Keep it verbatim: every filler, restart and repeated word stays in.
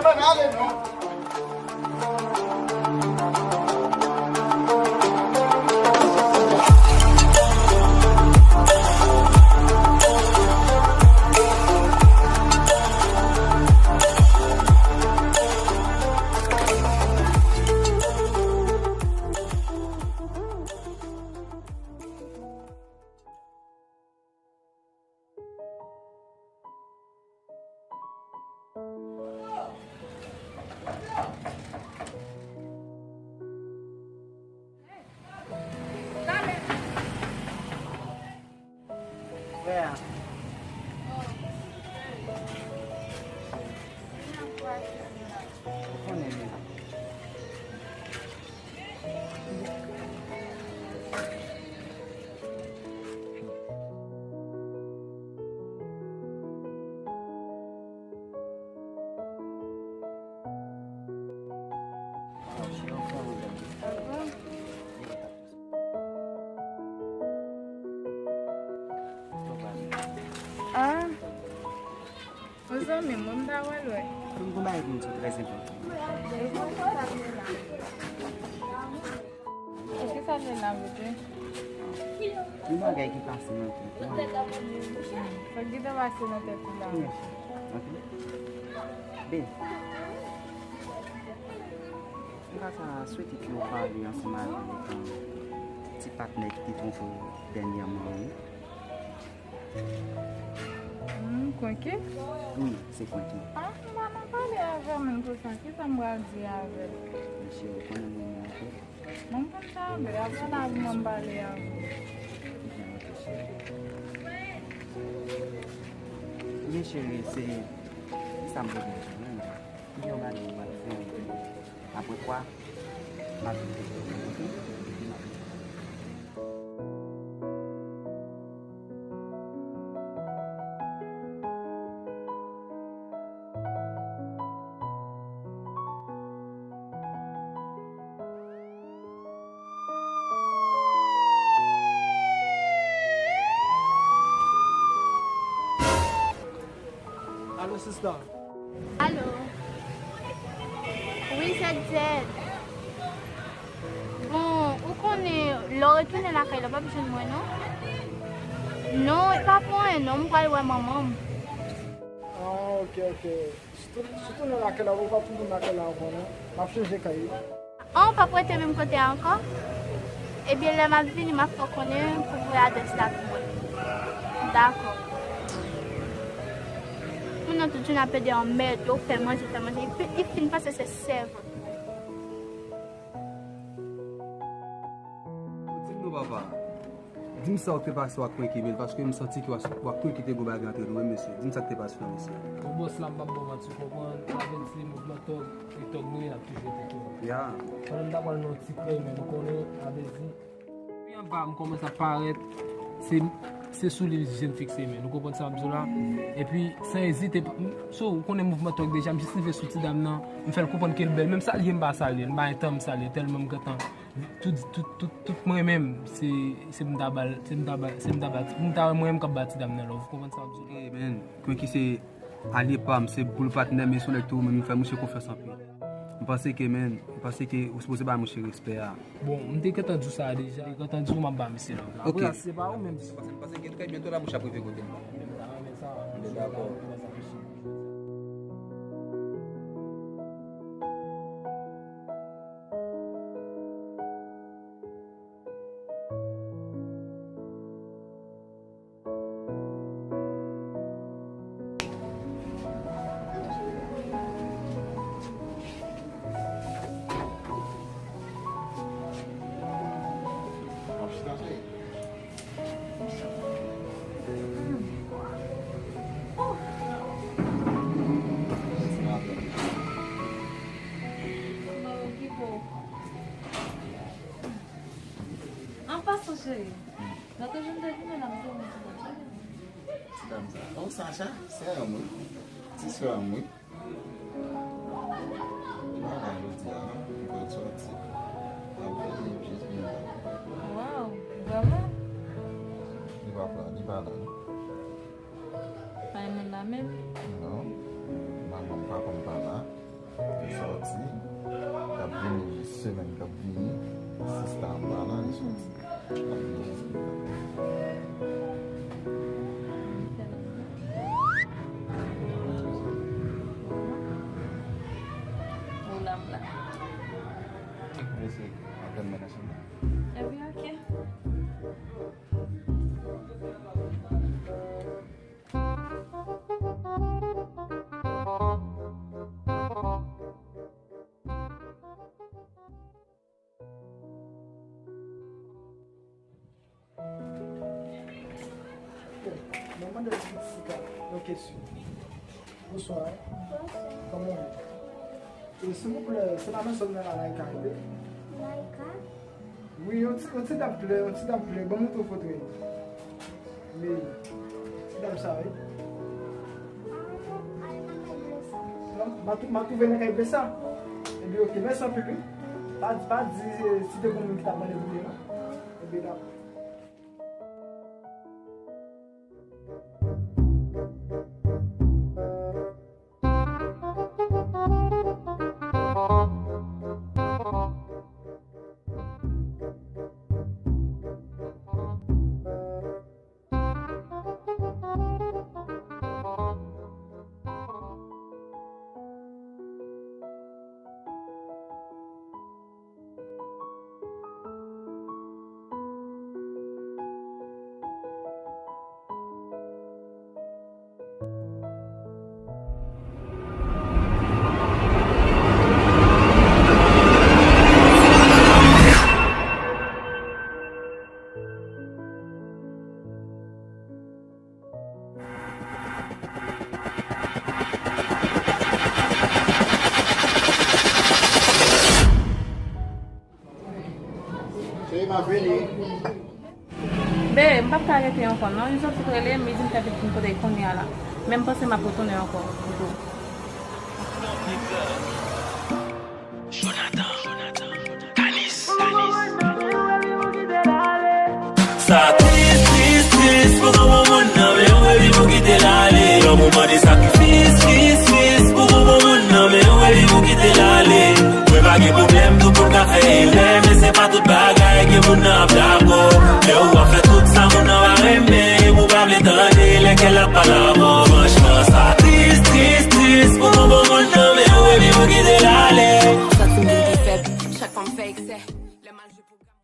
Ann ale non. Frè a. Ou konnen li. Ah, yon zanmi m, mwen m ta wè l wè. Mwen gon bagay pou m di w trè enpòtan. Kisa l vle la, bebe? Yon bagay ki pase nan tèt mwen. Sa ki te pase nan tèt ou la? Yes. Ok. Ben, m ta sa swete ke w pale ansanm avè m, ti patnè ki te twonpe w dènyèman an, wi. Hmm, Kwenki? Wi, se Kwenki. Ah, m pa nan pale avè moun konsa. Kisa m pral di avè l? Mesye, ou konnen mwen renmen anpil. Mwen konn sa, men apre la pou mwen pale avè w. Byen, ok, cheri. Byen, cheri, se sa m te vin di w, wi. M gen yon bagay m pral fè, epi apre kwa, m ap vin fè l, ok? Alo, sista. Alo. Wi, se Zed. Bon, ou konnen, lè w retounen lakay la, w p ap jwenn mwen, non? Non, pa pou anyen, non, m pral wè manman m. Ah, ok, ok. Si tou-, si tounen lakay la, ou p ap tounen lakay la ankò, non? M ap chanje kay. An, w p ap rete menm kote a ankò? Ebyen, lè m ap vini, m ap fè w konnen pou voye adrès la pou mwen. Dakò. Moun nan tout jounen ap pede anmède w, fè manje, fè manje. Li fi-, li fin panse se sèvant. Di m non, papa. Di m sa w te pase w ak Kwenki, men, paske m santi ke w ak, w ak Kwenki te gon bagay antre nou, wi, mesye. Di m sa k te pase la, mesye. Bon, bòs la, m p ap ba w manti, w konprann? Sa vle di, mouvman tòg, e tòg nou ye, n ap toujou rete tòg. Ya. Pandan m ta pral nan yon ti krèy, men nou konnen, sa vle di, depi anba m kòmanse ap parèt, se, se sou li je m fikse, men nou konprann sa m ap di w la? Epi, san ezite, m, so, ou konnen mouvman tòg deja, m jis rive sou ti dam nan, m fè l konprann ke l bèl, menm salye m pa salye l, m pa gen tan m salye l, tèlman m gentan Tout, tout, tout, tout mwen menm, se, se m ta ba l, se m ta ba, se m ta ba, m ta wè mwen menm k ap ba ti dam nan love, ou konprann sa m di w? Ok, men, Kwenki se alye pa m, se boul patnè m, e se yon nèg tou, men m fè misye konfyans anpil. M panse ke, men, m panse ke ou sipoze bay misye respè a. Bon, m te gentan di w sa deja, m te gentan di w m ap ba misye love la. Ok. Apre la, se pa ou menm. M panse, m panse ke trè byento la, misye ap rive kote m. M ta renmen sa. M te dakò. An pasan, cheri, nan toujou m te vini la, m te wè yon ti dam sa. Ti dam sa. Oh, Sacha, sè m wi. Ti sè m wi. Li pa la jodi a non, li pral sòti. L ap vini jis byento. Waw, vrèman? Li pa la, li pa la non. Pa gen moun la menm? Non. Manman m pa konn pa la. Li sòti, l ap vini semèn k ap vini. Sista anba la, li sòti. L ap vini jis pita. Ou la, m la. Mesye, antann mwen nan chanm nan. Ebyen, oke. Mwen mande ti sista yon kesyon. Bonswa. Bonswa. Kòman w ye? E, silvouplè, se pa nan zòn nan la, Laika, wi? Laika? Wi, yon ti, yon ti dam klè, yon ti dam klè. Ban m montre w foto l. Wi. Ti dam sa, wi. Non, m a tou-, m a twouve nan kay Blesa. Ebyen, oke, mèsi anpil, wi. Pa, pa di, eh, si te gon moun ki t ap mande pou li, non. Ebyen, dakò. Cheri, m ap vini. Bebe, m p ap ka rete ankò non. Yon zòt fout rele m, li di m fè vin kote l kounye a la. Men m panse m ap retounen ankò pito. Jonathan, Jonathan, Danis, Danis. Sa tris, tris, tris pou gon bon moun nan, men ou revi pou kite l ale. Lanmou mande sakrifis, fis, fis pou gon bon moun nan, men ou revi pou kite l ale. Mwen pa gen pwoblèm, tout moun ka fè erè, men se pa tout bagay ke moun nan ap dakò. Lè ou ap fè tout sa moun nan pa renmen, epi ou pa vle tande lè kè l ap pale avè w. Franchman, sa tris, tris, tris pou gon bon moun nan, men ou revi pou kite l ale. Santi m vin pi fèb chak fwa m fè eksè. Lè m al jwe pwogram.